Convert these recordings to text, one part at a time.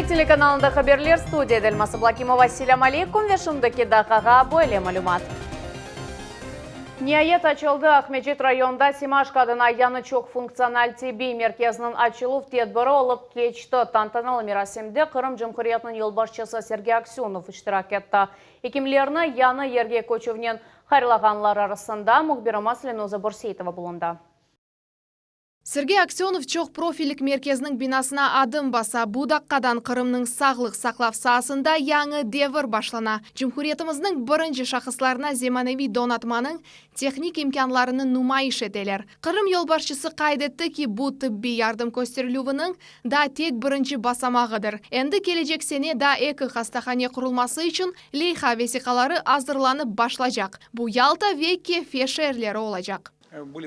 Millet telekanalında haberler, studiyada Elmaz Ablakimova. Selâm aleykum ve şimdiki daqiqağa böyle malümat. Niayet açıldı Aqmescit rayonında Semaşko adına yañı çoq funktsional tibbiy merkeziniñ açıluv tedbiri olıp keçti. Tantanalı merasimde Qırım Cumhuriyetiniñ yolbaşçısı Sergey Aksönov iştirak etti. Ekimlerni yañı yerge köçüvnen hayırlağanlar arasında mühbirimiz Lenuza Bürseitova bulundı. Sergey Aksönov çoq profillik merkezniñ binasına adım basa. Bu daqqadan Qırımnıñ sağlıq saqlav saasında yañı devir başlana. Cumhuriyetimizniñ birinci şahıslarına zemaneviy donatmanıñ tehnik imkânlarını numayış eteler. Qırım yolbaşçısı qayd etti ki, bu tıbbiy yardım kösterilüviniñ daa tek birinci basamağıdır. Endi kelecek sene daa eki hastahane qurulması içün leyha vesiqaları azırlanıp başlacaq. Bu Yalta ve Kefe şeerleri olacaq.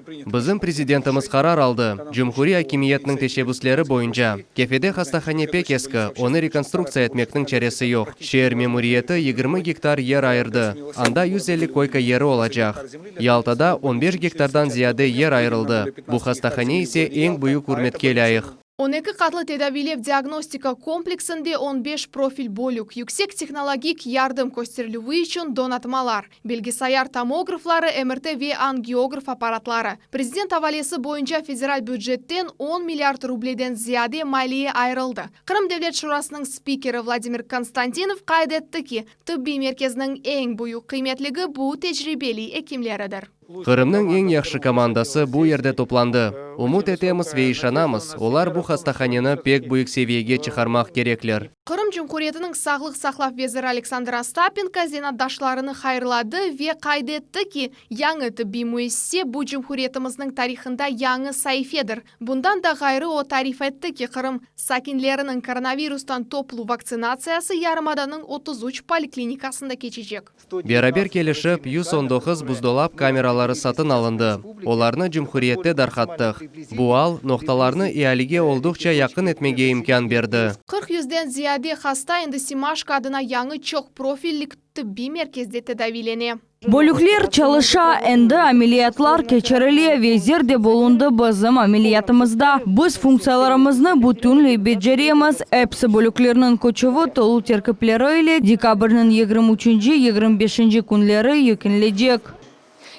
Bizim prezidentimiz qarar aldı, cumhuriy akimiyetniñ teşebbüsleri boyunca. Kefede hastahane pek eski, onı rekonstruktsiya etmekniñ çaresi yoq. Şeer memuriyeti 20 gektar yer ayırdı, anda 150 koyka yeri olacaq. Yaltada on beş gektardan ziyade yer ayırıldı, bu hastahane ise eñ büyük ürmetke lâyıq. 12 qatlı tedaviylev-diagnostika kompleksinde 15 profil bölük, yüksek tehnologik yardım kösterilüvi içün donatmalar, bilgisayar tomografları, MRT ve angiograf apparatları. Prezident avalesi boyunca federal bücetten 10 milliard rubleden ziyade maliye ayırıldı. Qırım Devlet Şurasınıñ spikeri Vladimir Konstantinov qayd etti ki, tıbbiy merkezniñ eñ büyük qıymetligi bu tecribeli ekimleridir. Qırımnıñ eñ yahşı komandası bu yerde toplandı. Ümüt etemiz ve işanamız, olar bu hastahaneni pek büyük seviyege çıqarmaq kerekler. Qırım Cumhuriyetiniñ sağlıq saqlav veziri Aleksandr Ostapenko zenaatdaşlarını hayırladı ve qayd etti ki, yañı tıbbiy müessise bu cumhuriyetimizniñ tarihında yañı saifedir. Bundan da ğayrı o tarif etti ki, Qırım sakinleriniñ koronavirustan toplu vaktsinatsiyası yarımadanıñ 33 poliklinikasında keçecek. Beraber kelişip, 119 buzdolap kameraları satın alındı. Olarnı cumhuriyette darqattıq. Bu al, noqtalarnı ealige olduqça yaqın etmege imkân berdi. 40 yüzden ziyade hasta endi Semaşko adına yañı çoq profillik tıbbiy merkezde tedaviylene. Bölükler çalışa, endi ameliyatlar keçirile, vezir de bulundı bizim ameliyatımızda. Biz funktsiyalarımıznı bütünley beceremiz. Episi bölüklerniñ köçüvi tolu terkipleri ile dekabrniñ 23-nci, 25-nci künleri yekünlecek.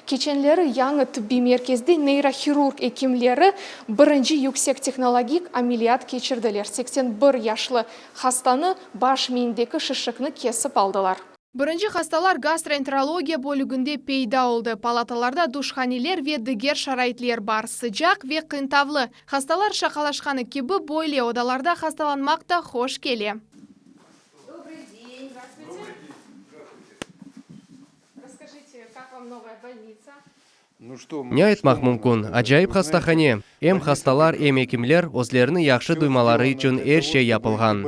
Keçenleri yañı tıbbiy merkezde neyrohirurg ekimleri birinci yüksek tehnologik ameliyat keçirdiler, 81 yaşlı hastanı baş miyindeki şişikni kesip aldılar. Birinci hastalar gastroenterologiya bölüginde peyda oldı. Palatalarda duşhaneler ve diger şaraitler bar, sıcaq ve qıntavlı. Hastalar şaqalaşqanı kibi, böyle odalarda hastalanmaq da hoş kele. Добрый день. Здравствуйте. Расскажите, как вам новая больница? Ne aytmaq mümkün? Acayip hastahane. Em hastalar, em ekimler özlerini yahşı duymaları içün er şey yapılğan.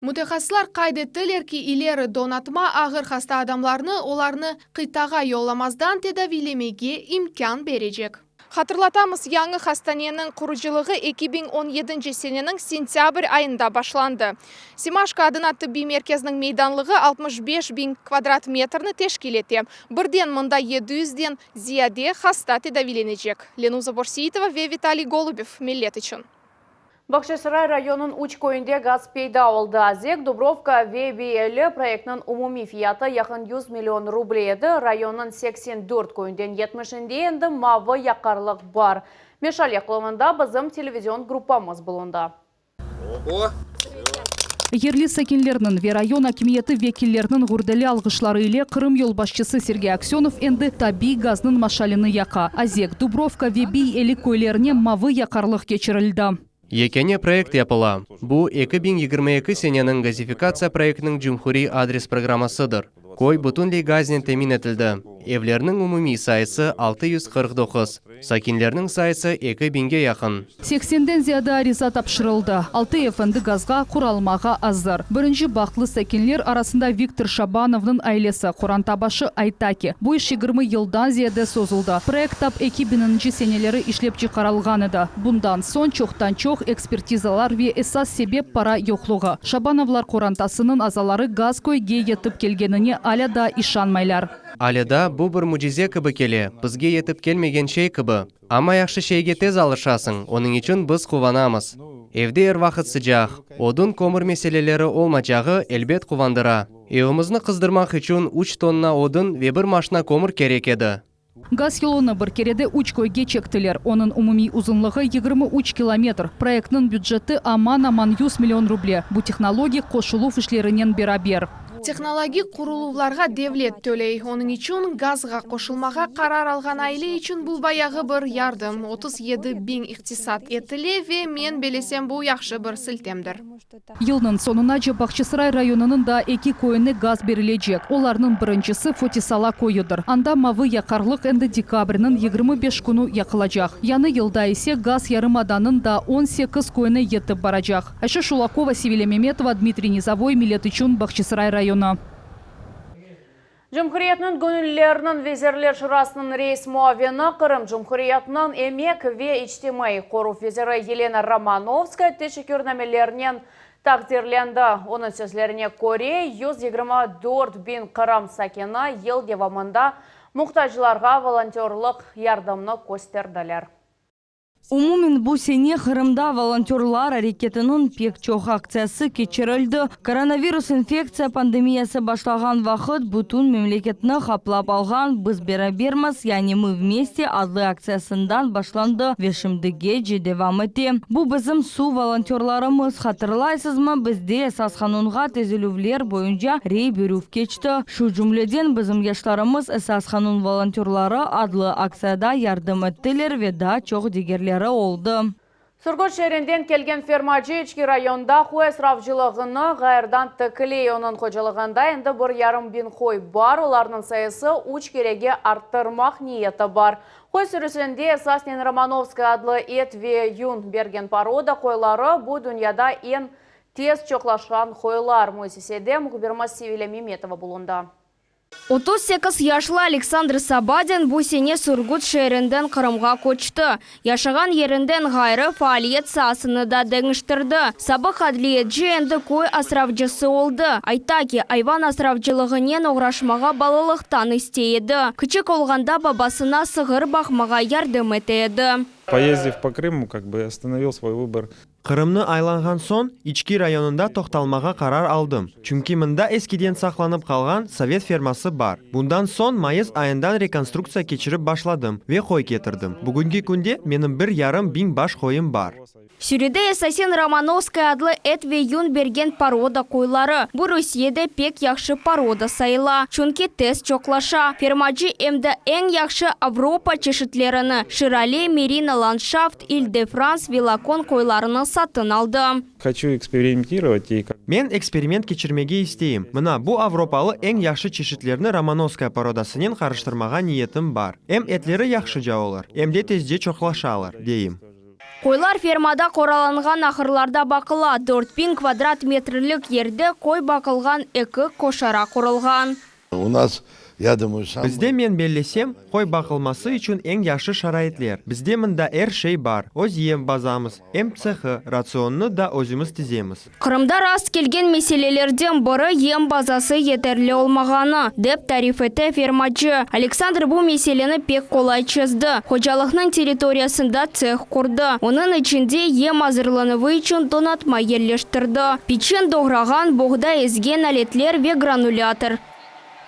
Mütehassıslar qayd ettiler ki, ileri donatma ağır hasta adamlarnı olarnı qıtağa yollamazdan tedaviylemege imkân berecek. Hatırlatamız, yañı hastaneniñ qurucılığı 2017 seneniñ sentâbr ayında başlandı. Semaşko adına tıbbiy merkezniñ meydanlığı 65 biñ kvadrat metrni teşkil ete. Birden mında 700-den ziyade hasta tedaviylenecek. Lenuza Borseitova ve Vitaliy Golubev, Millet içün. Bağçasaray rayonınıñ üç köyünde gaz peyda oldı. Azek, Dubrovka ve Beyeli proyektiniñ umumiy fiyatı yaqın 100 million ruble edi. Rayonnıñ 84 köyünden 70-inde endi mavı yaqarlıq bar. Meşal yaqılımında bizim televizion gruppamız bulundı. Yerli sakinlerniñ ve rayon akimiyeti vekilleriniñ gürdeli alğışları ile Qırım yolbaşçısı Sergey Aksönov endi tabiiy gaznıñ maşalini yaqa. Azek, Dubrovka ve Biy Eli köylerine mavı yaqarlıq keçirildi. Yekâne proyekt yapıla. Bu, 2022 seneniñ gazifikatsiya proyektiniñ cumhuriy adres programmasıdır. Köy bütünley gaznen temin etildi. Evlerniñ umumiy sayısı 649, sakinlerniñ sayısı 2000-ge yaqın. 80-den ziyade ariza tapşırıldı. Altı ev endi gazğa quralmağa azır. Birinci bahtlı sakinler arasında Viktor Şabanovnıñ ailesi. Qoranta başı ayta ki, bu iş 20 yıldan ziyade sozuldı. Proyekt tap 2000-nci seneleri işlep çıqarılğan edi. Bundan soñ çoqtan-çoq ekspertizalar ve esas sebep para yoqluğı. Şabanovlar qorantasınıñ azaları gaz köyge yetip kelgenine alâ daa işanmaylar. Alâ daa bu bir mücize kibi kele, bizge yetip kelmegen şey kibi. Amma yahşı şeyge tez alışasıñ, onıñ içün biz quvanamız. Evde er vaqıt sıcaq. Odun, kömür meseleleri olmacağı, elbet, quvandıra. Evimizni qızdırmaq içün üç tonna odun ve bir maşna kömür kerek edi. Gaz yolunı bir kerede üç köyge çektiler. Onıñ umumiy uzunlığı 23 kilometr. Proyektniñ büceti aman-aman 100 million ruble, bu tehnologik qoşuluv işlerinen beraber. Tehnologik quruluvlarğa devlet töley. Onıñ içün gazğa qoşulmağa qarar alğan aile içün bu bayağı bir yardım, 37 biñ iqtisat etile ve men bellesem bu yahşı bir siltemdir. Yılnıñ soñunace Bağçasaray rayonınıñ daa eki köyüne gaz berilecek. Olarnıñ birincisi Fotisala köyüdir. Anda mavı yaqarlıq endi dekabrniñ 25 künü yaqılacaq. Yañı yılda ise gaz yarımadanıñ daa 18 köyüne yetip baracaq. Ayşe Şulakova, Sevilya Memetova, Dmitriy Nizovoy, Millet içün Bağçasaray rayonı. Cumhuriyetniñ göñüllileriniñ Vezirler Şurasınıñ reis muavini Qırım Cumhuriyetiniñ emek ve içtimaiy qoruv veziri Yelena Romanovskaya teşekkürnamelerinen taqdirlendi. Onıñ sözlerine köre, 124 biñ Qırım sakini yıl devamında muhtaclarğa volontörlıq yardımını kösterdiler. Umumen bu sene Qırımda volontörlar areketiniñ pek çoq aktsiyası keçirildi. Koronavirus infektsiya pandemiyası başlağan vaqıt bütün memleketni qaplap alğan Biz berabermiz, yani Мы вместе adlı aktsiyasından başlandı ve şimdigece devam ete. Bu bizim suv volontörlarımız. Hatırlaysızmı, bizde esas qanunğa tüzetüvler boyunca rey berüv keçti. Şu cümleden bizim yaşlarımız Esas qanun volontörları adlı aktsiyada yardım ettiler ve daa çoq digerleri oldı. Surgut şeerinden kelgen fermacı İçki rayonda qoy asravcılığını ğayrıdan tikley. Onıñ hocalığında endi 1,5 biñ qoy bar. Olarnıñ sayısı üç kerege arttırmaq niyeti bar. Qoy sürüsinde esasen Romanovskaya adlı et ve yün bergen poroda qoyları bu dünyada eñ tez çoqlaşqan qoylar. Müessisede mühbirimiz Sevilya Memetova bulundı. 38 yaşlı Aleksandr Sabadin bu sene Surgut şeerinden Qırımğa köçti. Yaşağan yerinden ğayrı faaliyet saasını da deñiştirdi. Sabıq adliyeci endi köy asravcısı oldı. Ayta ki, ayvan asravcılığınen oğraşmağa balalıqtan istey edi. Kiçik olğanda babasına sığır baqmağa yardım ete edi. Поездив по Крыму, как бы остановил свой выбор. Qırımnı aylanğan soñ İçki rayonında toqtalmağa qarar aldım. Çünki mında eskiden saqlanıp qalğan sovet ferması bar. Bundan soñ mayıs ayından rekonstruktsiya keçirip başladım ve qoy ketirdim. Bugünki künde menim 1,5 biñ baş qoyum bar. Sürüde esasen Romanovskaya adlı et ve yün bergen poroda qoyları. Bu Rusiyede pek yahşı poroda sayıla. Çünki tez çoqlaşa. Fermacı em de eñ yahşı Avropa çeşitlerini Şirale, Merino Landşaft, İl de Frans ve Lakon qoylarını satın aldı. Хочу экспериментировать и как Men eksperiment keçirmege isteyim. Mına bu avropalı eñ yahşı çeşitlerni Romanovskaya porodasınen qarıştırmağa niyetim bar. Em etleri yahşıca olur, em de tezce çoqlaşalar, deyim. Qoylar fermada qoralanğan ahırlarda baqıla. 4000 kvadrat metrlik yerde qoy baqılğan eki koşara qurulğan. У нас, я думаю, самый... Bizde men bellesem, qoy baqılması içün eñ yahşı şaraitler. Bizde mında er şey bar. Öz yem bazamız, em tsehı, ratsionnı da özümiz tizemiz. Qırımda rast kelgen meselelerden biri yem bazası yeterli olmağanı, dep tarif ete fermacı. Aleksandr bu meseleni pek qolay çezdi. Hocalıqnıñ territoriyasında tseh qurdı. Onıñ içinde yem azırlanuvı içün donatma yerleştirdi. Piçen doğrağan, buğday ezgen aletler ve granulâtor.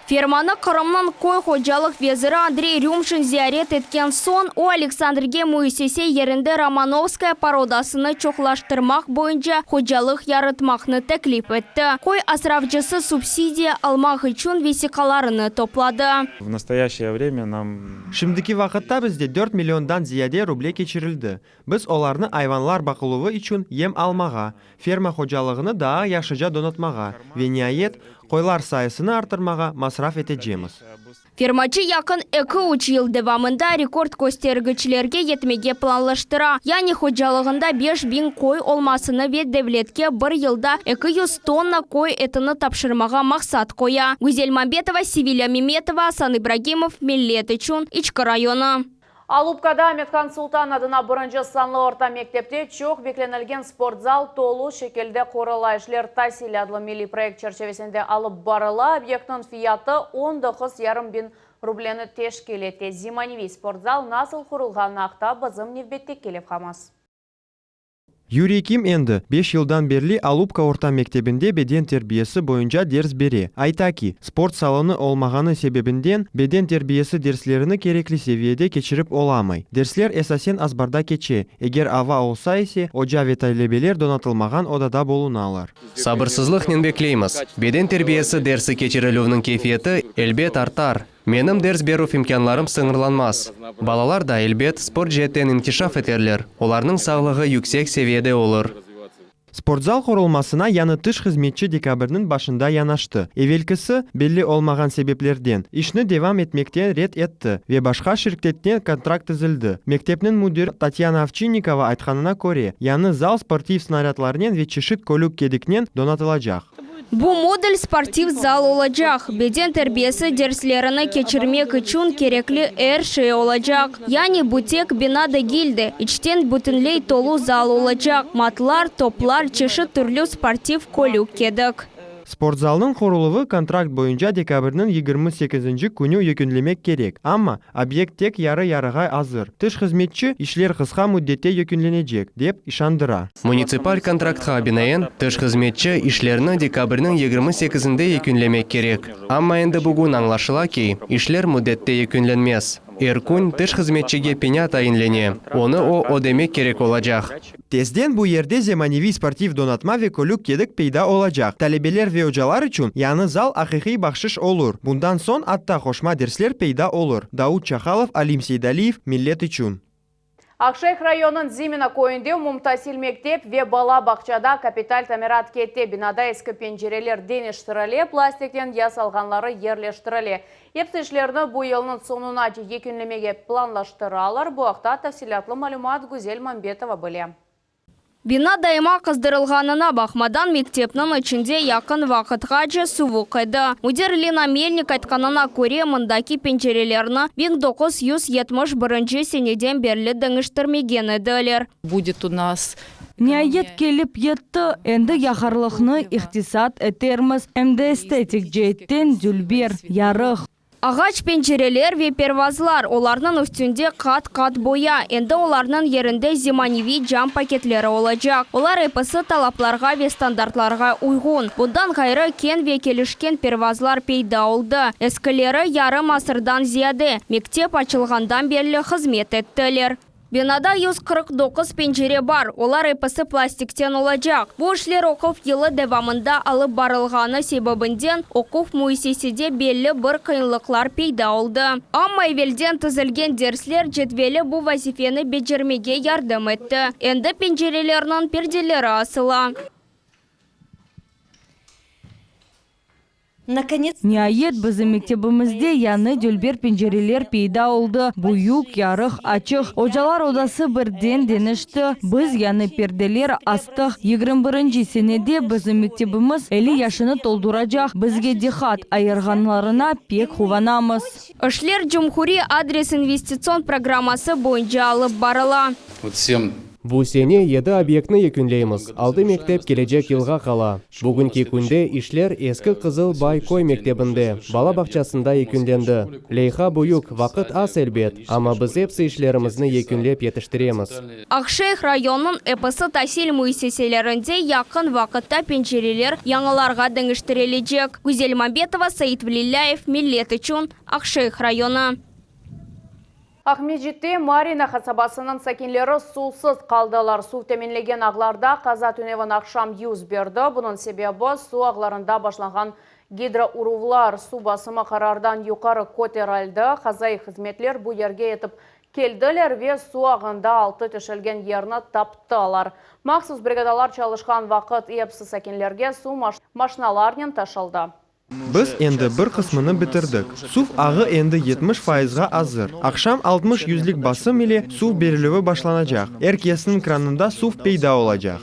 Fermanı Qırımnıñ köy hocalıq veziri Andrey Rümşin ziyaret etken soñ, o Aleksandrge müessise yerinde Romanovskaya porodasını çoqlaştırmaq boyunca hocalıq yaratmaqnı teklif etti. Köy asravcısı subsidiya almaq içün vesiqalarını topladı. В настоящее время нам Şimdiki vaqıtta bizde 4 milliondan ziyade ruble keçirildi. Biz olarnı ayvanlar baqıluvı içün yem almağa, ferma hocalığını daa yahşıca donatmağa ve niayet qoylar sayısını arttırmağa masraf etecemiz. Fermacı yaqın 2-3 yıl devamında rekord köstergiçlerge yetmege planlaştıra. Yani hocalığında 5000 qoy olmasını ve devletke bir yılda 200 tonna qoy etini tapşırmağa maqsat qoya. Güzel Mambetova, Sevilya Memetova, Asan İbragimov, Millet içün İçki rayonı. Alupkada Amethan Sultan adına birinci sanlı orta mektepte çoq beklenilgen sportzal tolu şekilde qurula. İşler Tasil adlı milliy proyekt çerçevesinde alıp barıla. Obyektniñ fiyatı 19,5 biñ rubleni teşkil ete. Zemaneviy sportzal nasıl qurulğanı aqta bizim nevbetteki levhamız. Yuriy Kim endi beş yıldan berli Alupka orta mektebinde beden terbiyesi boyunca ders bere. Ayta ki, sport salonı olmağanı sebebinden beden terbiyesi derslerini kerekli seviyede keçirip olamay. Dersler esasen azbarda keçe, eger ava olsa ise, oca ve talebeler donatılmağan odada bulunalar. Sabırsızlıqnen bekleymiz. Beden terbiyesi dersi keçirilüvniñ keyfiyeti, elbet, artar. Menim ders berüv imkânlarım sıñırlanmaz. Balalar da, elbet, sport ceetten inkişaf eterler, olarnıñ sağlığı yüksek seviyede olur. Sportzal qurulmasına yañı tış hızmetçi dekabrniñ başında yanaştı. Evelkisi, belli olmağan sebeplerden, işni devam etmekten red etti ve başqa şirktetten kontrakt tizildi. Mektepniñ müdiri Tatyana Ovçinnikova aytqanına köre, yañı zal sportiv snarâdlarnen ve çeşit kölük-kediknen donatılacaq. Bu modul sportiv zal olacaq, beden terbiyesi derslerini keçirmek içün kerekli er şey olacaq. Yani bu tek bina degil de, içten bütünley tolu zal olacaq, matlar, toplar, çeşit türlü sportiv kölük-kedik. Sportzalnıñ quruluvı kontrakt boyunca dekabrniñ 28-nci künü yekünlemek kerek, amma obyekt tek yarı-yarığa azır. Tış hızmetçi, işler qısqa müddette yekünlenecek, dep işandıra. Munitsipal kontraktqa binaen, tış hızmetçi işlerni dekabrniñ 28-nde yekünlemek kerek. Amma endi bugün añlaşıla ki, işler müddette yekünlenmez. Er kün tış hızmetçige peña tayinlene, onı o ödemek kerek olacaq. Tezden bu yerde zemaneviy sportiv donatma ve kölük-kedik peyda olacaq. Talebeler ve ocalar içün yañı zal aqiqiy bahşış olur. Bundan soñ atta qoşma dersler peyda olur. Daud Çahalov, Alim Seydaliyev, Millet içün. Aqşeyh rayonınıñ Zimino köyünde umumtasil mektep ve bala bağçada kapital tamirat kete. Binada eski pencereler deñiştirile, plastikten yasalğanları yerleştirile. Episi işlerni bu yılnıñ soñunace yekünlemege planlaştıralar. Bu aqta tafsilâtlı malümat Güzel Mambetova bile. Bina daima qızdırılğanına baqmadan, mektepniñ içinde yaqın vaqıtqace suvuq edi. Müdir Lina Melnik aytqanına köre, mındaki pencerelerni 1971 seneden berli deñiştirmegen ediler. Budet u nas. Niayet kelip yetti, endi yaqarlıqnı iqtisat etermiz, em de estetik ceetten dülber, yarıq. Ağaç pencereler ve pervazlar, olarnıñ üstünde qat-qat boya, endi olarnıñ yerinde zemaneviy cam paketleri olacaq. Olar episi talaplarğa ve standartlarğa uyğun. Bundan ğayrı, keñ ve kelişken pervazlar peyda oldı. Eskileri yarım asırdan ziyade, mektep açılğandan berli hızmet ettiler. Binada 149 pencere bar, olar episi plastikten olacaq. Bu işler oquv yılı devamında alıp barılğanı sebebinden oquv müessisede belli bir qıyınlıqlar peyda oldı. Amma evelden tizilgen dersler cedveli bu vazifeni becermege yardım etti. Endi pencerelerniñ perdeleri asıla. Niayet, bizim mektebimizde yañı dülber pencereler peyda oldı, büyük, yarıq, açıq. Ocalar odası birden deñişti. Biz yañı perdeler astıq. 21-nci senede bizim mektebimiz 50 yaşını tolduracaq. Bizge diqqat ayırğanlarına pek quvanamız. İşler Cumhuriy adres investitsion programması boyunca alıp barıla. Bu sene yedi obyektni yekünleymiz, altı mektep kelecek yılğa qala. Bugünki künde işler eski Qızıl Bay köy mektebinde, bala bağçasında yekünlendi. Leyha büyük, vaqıt az elbet, amma biz epsi işlerimizni yekünlep yetiştiremiz. Aqşeyh rayonınıñ episi tasil müessiselerinde yaqın vaqıtta pencereler yañılarğa deñiştirilecek. Güzel Mambetova, Sait Velilâyev, Millet içün, Aqşeyh rayonı. Aqmescitte Marina qasabasınıñ sakinleri suvsız qaldılar. Suv teminlegen ağlarda qaza tünevin aqşam yüz berdi. Bunıñ sebebi, suv ağlarında başlanğan gidrouruvlar. Suv basımı qarardan yuqarı köterildi. Qazaiy hızmetler bu yerge yetip keldiler ve suv ağında altı tişelgen yerni taptılar. Mahsus brigadalar çalışqan vaqıt episi sakinlerge suv maşinalarnen taşıldı. Biz endi bir qısmını bitirdik. Suv ağı endi 70 fayızğa azır. Aqşam 60 yüzlik basım ile suv berilüvi başlanacaq. Er kesniñ kranında suv peyda olacaq.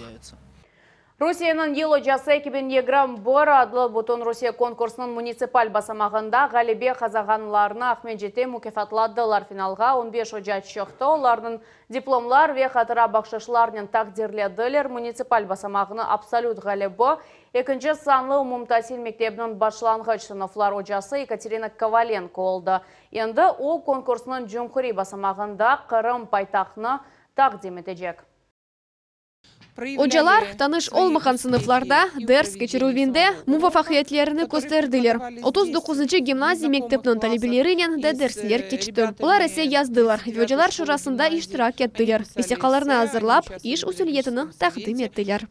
Rusiyeniñ yıl ocası 2021 adlı Bütünrusiye konkursınıñ munitsipal basamağında ğalebe qazanğanlarnı Aqmescitte mukâfatladılar. Finalğa on beş oca çıqtı, olarnıñ diplomlar ve hatıra bahşışlarnen taqdirlediler. Munitsipal basamağınıñ absolüt ğalibi ekinci sanlı umumtasil mektebiniñ başlanğıç sınıflar ocası Yekaterina Kovalenko oldı. Endi o, konkursnıñ cumhuriy basamağında Qırım paytahtını taqdim etecek. Ocalar, tanış olmağan sınıflarda ders keçirüvinde muvafaqiyetlerini kösterdiler. 39-ncı gimnaziya mektepniñ talebelerinen de dersler keçti. Olar esse yazdılar ve ocalar şurasında iştirak ettiler, vesiqalarnı azırlap, iş usuliyetini taqdim ettiler.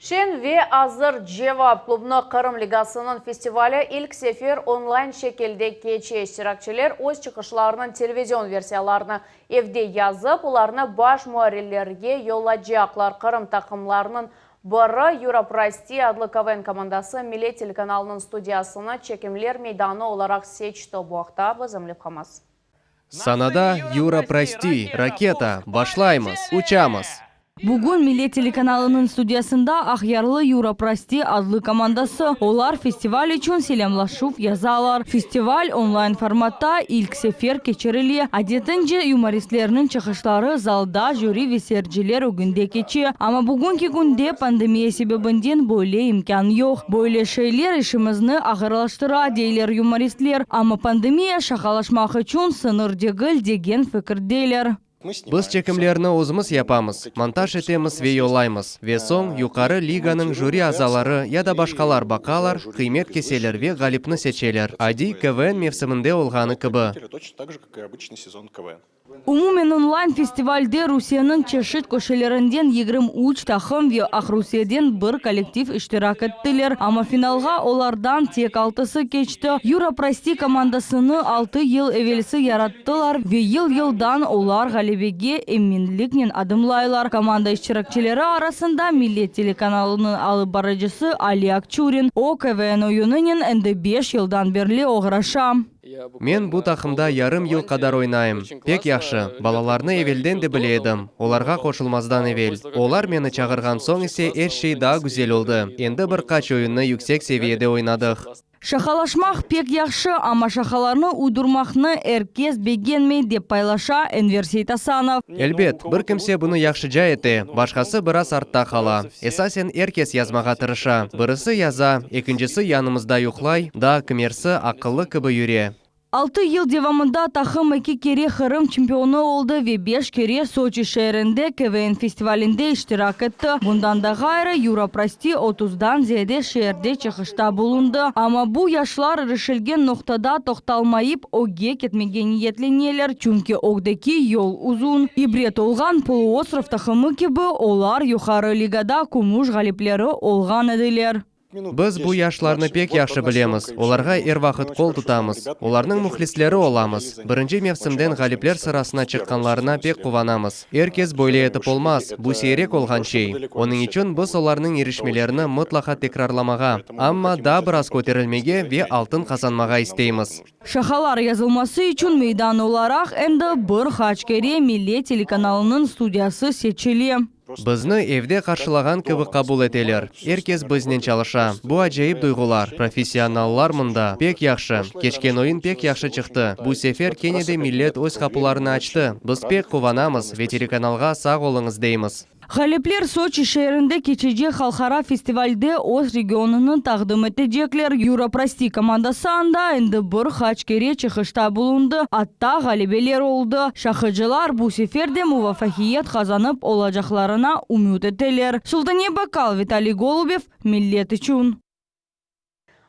Şeñ ve azır cevap Klubnı Qırım ligasınıñ festivali ilk sefer onlayn şekilde keçe. İştirakçiler öz çıqışlarınıñ televizion versiyalarını evde yazıp, olarnı baş muarrirlerge yollacaqlar. Qırım taqımlarınıñ biri Yura Prosti adlı KVN komandası Millet telekanalınıñ studiyasını çekimler meydanı olaraq seçti. Bu aqta bizim levhamız. Sanada Yura Prosti, Raketa, başlaymız, uçamız! Bugün Millet telekanalınıñ studiyasında Aqyarlı Yura Prosti adlı komandası. Olar festival içün selâmlaşuv yazalar. Festival onlayn formatta ilk sefer keçirile. Adetince, yumoristlerniñ çıqışları zalda jüri ve seyirciler ögünde keçe. Amma bugünki künde pandemiya sebebinden böyle imkân yoq. Böyle şeyler işimizni ağırlaştıra, deyler yumoristler. Amma pandemiya şaqalaşmaq içün sıñır degil, degen fikirdeler. Biz çekimlerni özümiz yapamız, montaj etemiz ve yollaymız. Ve soñ yuqarı liganıñ jüri azaları ya da başqalar baqalar, qıymet keseler ve ğalipni seçeler, adiy KVN mevsiminde olğanı kibi. Umumen onlayn festivalde Rusiyeniñ çeşit köşelerinden 23 taqım ve Aqrusiyeden bir kollektiv iştirak ettiler, amma finalğa olardan tek altısı keçti. Yura Prosti komandasını altı yıl evelsi yarattılar ve yıl-yıldan olar ğalebege eminliknen adımlaylar. Komanda iştirakçileri arasında Millet telekanalınıñ alıp barıcısı Ali Akçurin. O, KVN oyunınen endi beş yıldan berli oğraşa. Men bu taqımda yarım yıl qadar oynayım. Pek yahşı. Balalarnı evelden de bile edim, olarğa qoşulmazdan evel. Olar meni çağırğan soñ ise er şey daa güzel oldı. Endi bir qaç oyunnı yüksek seviyede oynadıq. Şaqalaşmaq pek yahşı, amma şaqalarnı uydurmaqnı er kes begenmey, dep paylaşa Enver Seytasanov. Elbet, bir kimse bunı yahşıca ete, başqası biraz artta qala. Esasen er kes yazmağa tırışa. Birisi yaza, ekincisi yanımızda yuqlay, daa kimersi aqıllı kibi yüre. Altı yıl devamında taqım eki kere Qırım çempionı oldı ve beş kere Soçi şeerinde KVN festivalinde iştirak etti. Bundan da ğayrı, Yura Prosti otuzdan ziyade şeerde çıqışta bulundı. Amma bu yaşlar irişilgen noqtada toqtalmayıp, ögge ketmege niyetleneler, çünki ögdeki yol uzun. İbret olğan Poluostrov taqımı kibi, olar yuqarı ligada kümüş ğalipleri olğan ediler. Biz bu yaşlarnı pek yahşı bilemiz, olarğa er vaqıt qol tutamız, olarnıñ mühlisleri olamız. Birinci mevsimden ğalipler sırasına çıqqanlarına pek quvanamız. Er kes böyle etip olmaz, bu seyrek olğan şey. Onıñ içün biz olarnıñ irişmelerini mıtlaqa tekrarlamağa, amma daa biraz köterilmege ve altın qazanmağa isteymiz. Şaqalar yazılması içün meydan olaraq endi bir qaç kere Millet telekanalınıñ studiyası seçile. Bizni evde qarşılağan kibi qabul eteler. Er kes biznen çalışa. Bu acayip duyğular. Professionallar mında. Pek yahşı. Keçken oyun pek yahşı çıqtı. Bu sefer kene de Millet öz qapularını açtı. Biz pek quvanamız ve telekanalğa sağ oluñız deymiz. Ğalipler Soçi şeerinde keçecek halqara festivalde öz regionını taqdim etecekler. Yura Prosti komandası anda endi bir qaç kere çıqışta bulundı, atta ğalebeler oldı. Şaqıcılar bu sefer de muvafaqiyet qazanıp olacaqlarına ümüt eteler. Sultaniye Bakkal, Vitaliy Golubev, Millet içün.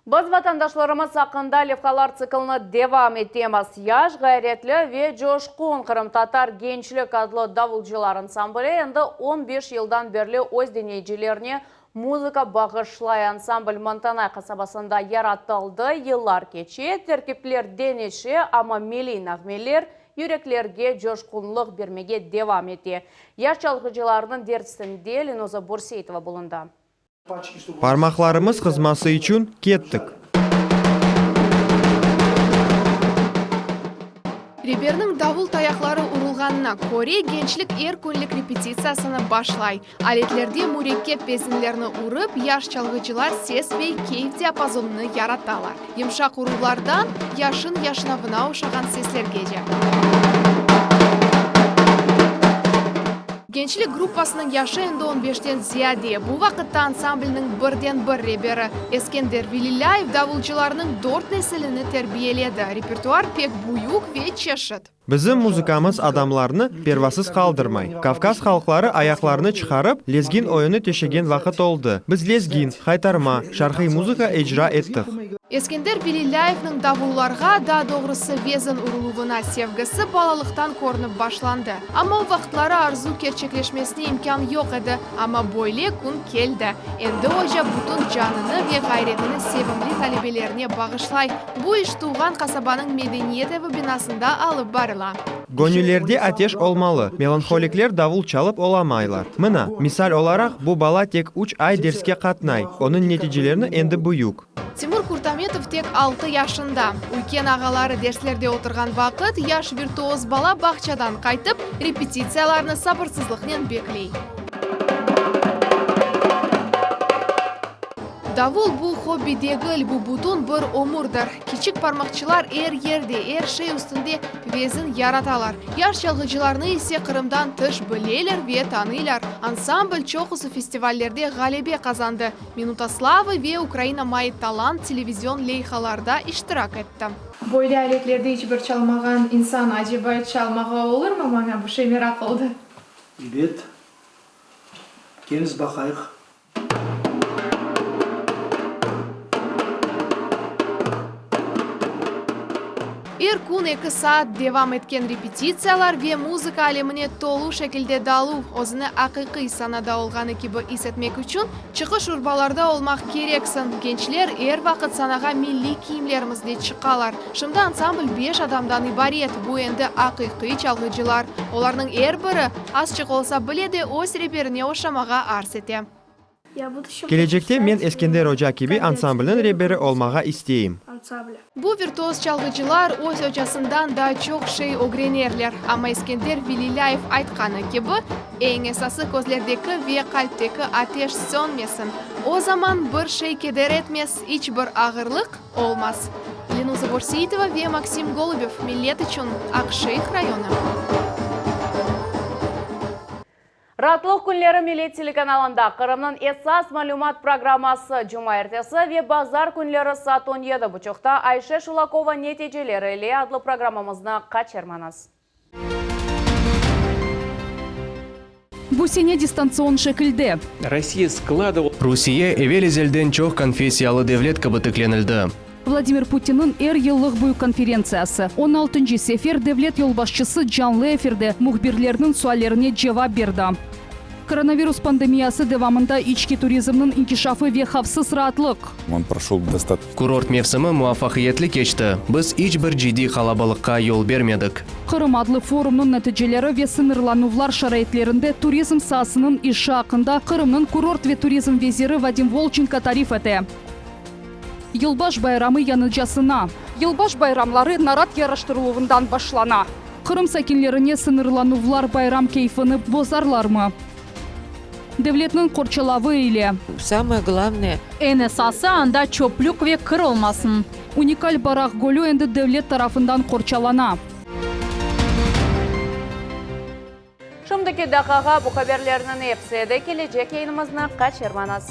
Biz vatandaşlarımız aqqında levhalar tsiklini devam etemiz. Yaş, ğayretli ve coşqun Qırımtatar gençlik adlı davulcılar ansambli endi 15 yıldan berli öz diñleyicilerine muzıka bağışlay. Ansambl Montanay qasabasında yaratıldı. Yıllar keçe, terkipler deñişe, amma milliy nağmeler yüreklerge coşqunlıq bermege devam ete. Yaş çalğıcılarnıñ dersinde Linoza Börseitova bulundı. Parmaqlarımız qızması içün kettik. Reberniñ davul tayaqları urulğanına köre, gençlik er künlik repetitsiyasını başlay. Aletlerde mürekkep vezinlerni urıp, yaş çalğıcılar ses ve keyf diapazonını yaratalar. Yımşaq uruvlardan yaşın yaşnavına oşağan seslergece. Gençlik gruppasınıñ yaşı endi on beşten ziyade. Bu vaqıtta ansamblniñ birden-bir reberi Eskender Velilâyev davulcılarnıñ dört nesilini terbiyeledi. Repertuar pek büyük ve çeşit. Bizim muzıkamız adamlarnı pervasız qaldırmay. Kavkaz halqları ayaqlarını çıqarıp, lezgin oyunı teşegen vaqıt oldı. Biz lezgin, haytarma, şarqiy muzıka icra ettik. Eskender Velilâyevniñ davullarğa, daa doğrusı vezin uruluvına sevgisi balalıqtan körünip başlandı. Amma o vaqıtları arzu kerçekleşmesine imkân yoq edi. Amma böyle kün keldi. Endi oca bütün canını ve ğayretini sevimli talebelerine bağışlay. Bu iş tuvğan qasabanıñ medeniyet evi binasında alıp barıla. Göñüllerde ateş olmalı, melanholikler davul çalıp olamaylar. Mına, misal olaraq, bu bala tek üç ay derske qatnay, onıñ neticelerini endi büyük. Timur Kurtametov tek altı yaşında. Üyken ağaları derslerde oturğan vaqıt, yaş virtuoz bala bağçadan qaytıp, repetitsiyalarnı sabırsızlıqnen bekley. Davul, bu hobbi degil, bu bütün bir ömürdir. Kiçik parmaqçılar er yerde, er şey üstünde vezin yaratalar. Yaş çalğıcılarnı ise Qırımdan tış bileler ve tanıylar. Ansambl çoqusı festivallerde ğalebe qazandı, Minuta slavı ve Ukraina mayı talant televizion leyhalarda iştirak etti. Böyle aletlerde iç bir çalmağan insan aceba çalmağa olurmı? Maña bu şey meraq oldı. Ebet. Keliñiz baqayıq. Er kün eki saat devam etken repetitsiyalar ve muzıka alemine tolu şekilde daluv, özüni aqiqiy sanada olğanı kibi is etmek içün çıqış urbalarda olmaq kereksiñ. Gençler er vaqıt sanağa milliy kiyimlerimizde çıqalar. Şimdi ansambl beş adamdan ibaret, bu endi aqiqiy çalğıcılar. Olarnıñ er biri, azçıq olsa bile de öz reberine oşamağa arz ete. Kelecekte men Eskender oca kibi ansamblniñ reberi olmağa isteyim. Bu virtuoz çalğıcılar öz ocasından daa çoq şey ögrenerler. Amma Eskender Velilâyev aytqanı kibi, eñ esası közlerdeki ve qalpteki ateş sönmesin. O zaman bir şey keder etmez, iç bir ağırlıq olmaz. Lenuza Borseitova ve Maksim Golubev, Millet içün, Aqşeyh rayonı. Raatlıq künleri Millet telekanalında Qırımnıñ esas malümat programması cumaertesi ve bazar künleri saat on yedi buçuqta Ayşe Şulakova neticeleri ile adlı programmamıznı qaçırmañız. Bu sene distantsion şekilde. Rossiya skladovı. Rusiye evel-ezelden çoq konfessiyalı devlet kibi tiklenildi. Vladimir Putinniñ er yıllıq büyük konferentsiyası, on altıncı sefer devlet yolbaşçısı canlı efirde mühbirlerniñ suallerine cevap berdi. Koronavirus pandemiyası devamında içki turizmniñ inkişafı ve havfsız raatlıq. Kurort mevsimi muvafaqiyetli keçti, biz iç bir ciddiy qalabalıqqa yol bermedik. Qırım adlı forumnıñ neticeleri ve sıñırlanuvlar şaraitlerinde turizm saasınıñ işi aqqında Qırımnıñ kurort ve turizm veziri Vadim Volçenko tarif ete. Yılbaş bayramı yanıcasına. Yılbaş bayramları narat yaraştırıluvından başlana. Qırım sakinlerine sıñırlanuvlar bayram keyfini bozarlarmı? Devletniñ qorçalavı ile. Samoye glavnoye. Eñ esası, anda çöplük ve kir olmasın. Unikal Baraq gölü endi devlet tarafından qorçalana. Şimdiki daqqağa bu haberlerniñ episi edi. Kelecek yayınımıznı qaçırmañız.